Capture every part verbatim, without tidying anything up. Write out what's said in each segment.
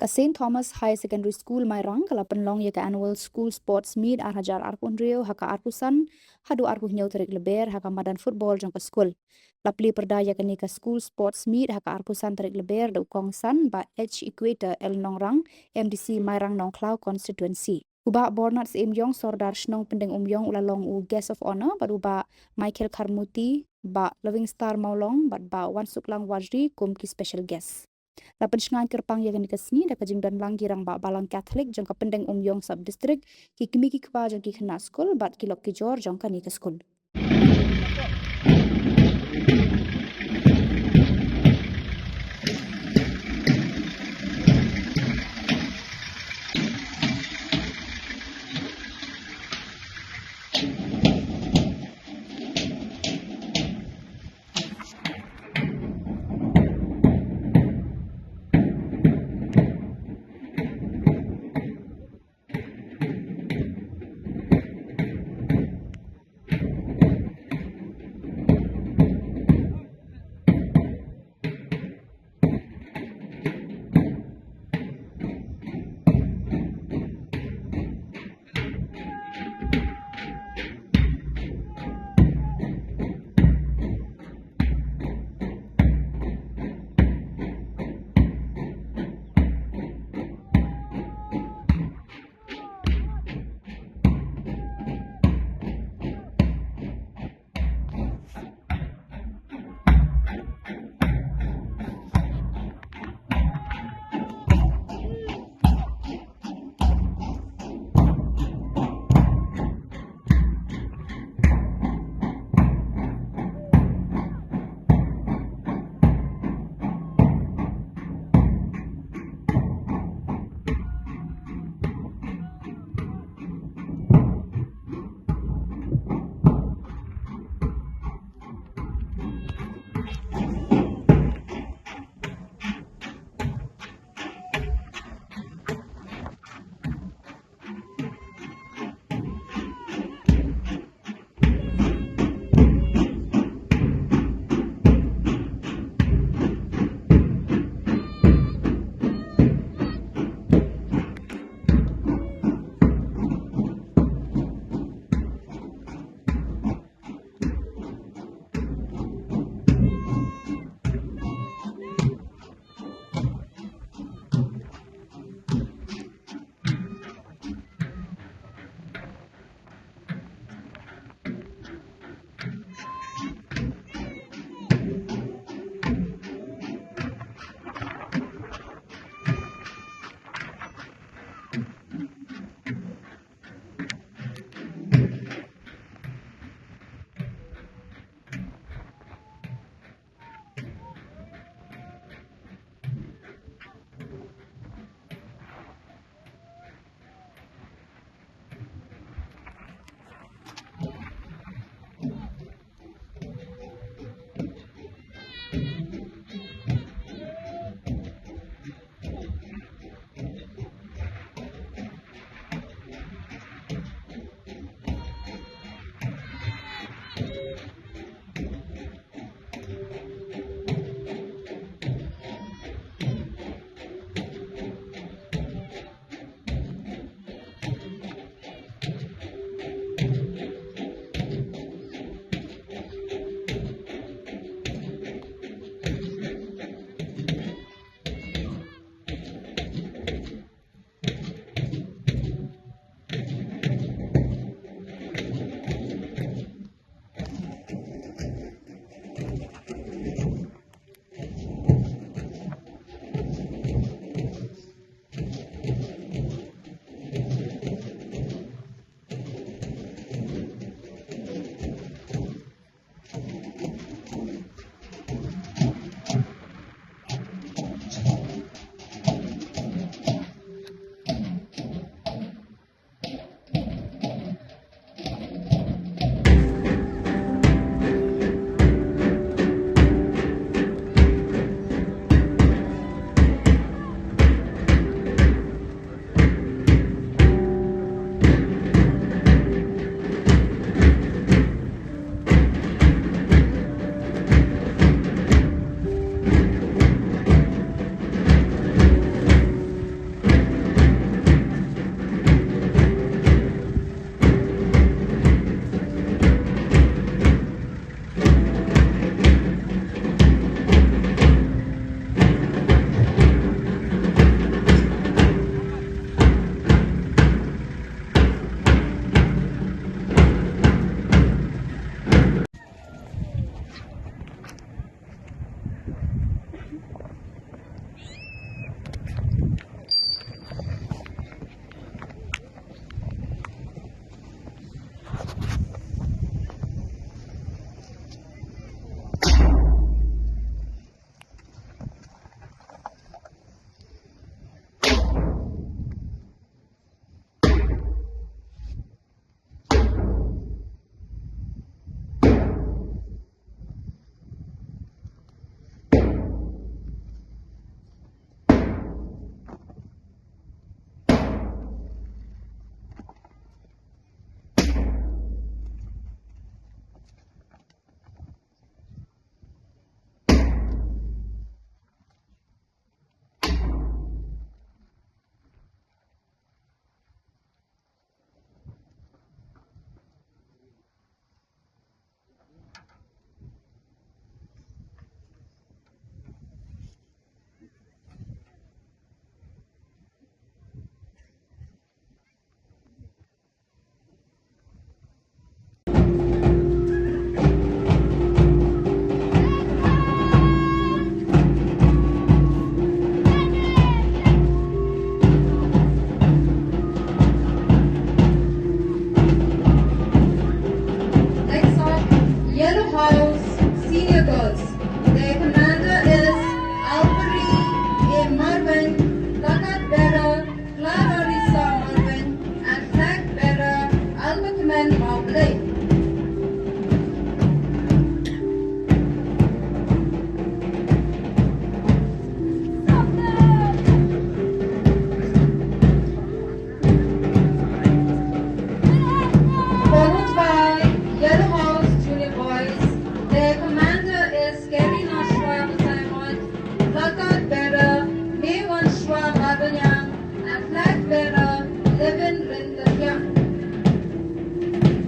Ka St Thomas Higher Secondary School Mairang ka la pynlong ïa ka Annual School Sports Meet ar hajar arphew hynriew ha ka arphew san haduh arphew hynñiew tarik Lber ha ka madan football jong ka skul. La plie pyrda ïa kane ka School Sports Meet ha ka arphew san tarik Lber da u kongsan Bah H Equator L Nongrang, M D C Mairang Nongkhlaw Constituency. U Bah Bornard Syiem Ïong, Sordar Shnong Pyndengumiong, u la long u Guest of Honour, bad u Bah Michael Kharmuti, Bah Loving Star Mawlong bad Bah Wansuklang Warjri kum ki special guest. La pynshngaiñ kyrpang ïa kane ka sngi da ka jingdon lang ki rangbah balang Catholic jong ka Pyndengumiong Sub District, ki kmie ki kpa jong ki khynnah skul bad ki lok ki jor jong kane ka skul.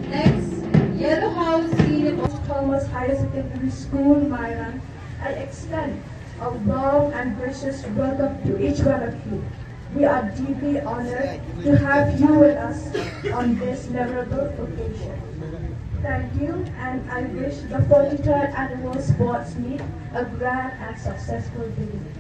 Next, Yellow House Senior Thomas Higher Secondary School, Mairang. I extend a warm and gracious welcome to each one of you. We are deeply honored to have you with us on this memorable occasion. Thank you, and I wish the forty-third Annual Sports Meet a grand and successful beginning.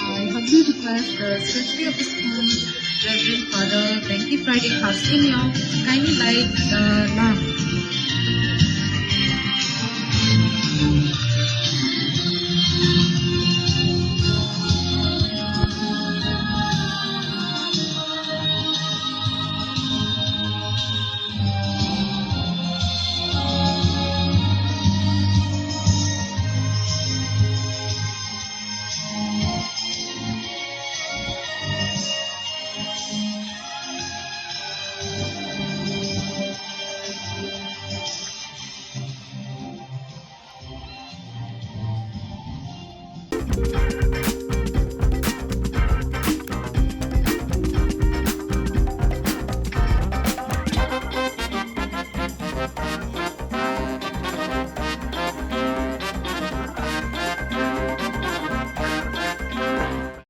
I humbly request the Secretary of the School, Reverend Father Venki Friday Kharsing Ïew, kindly light the lamp.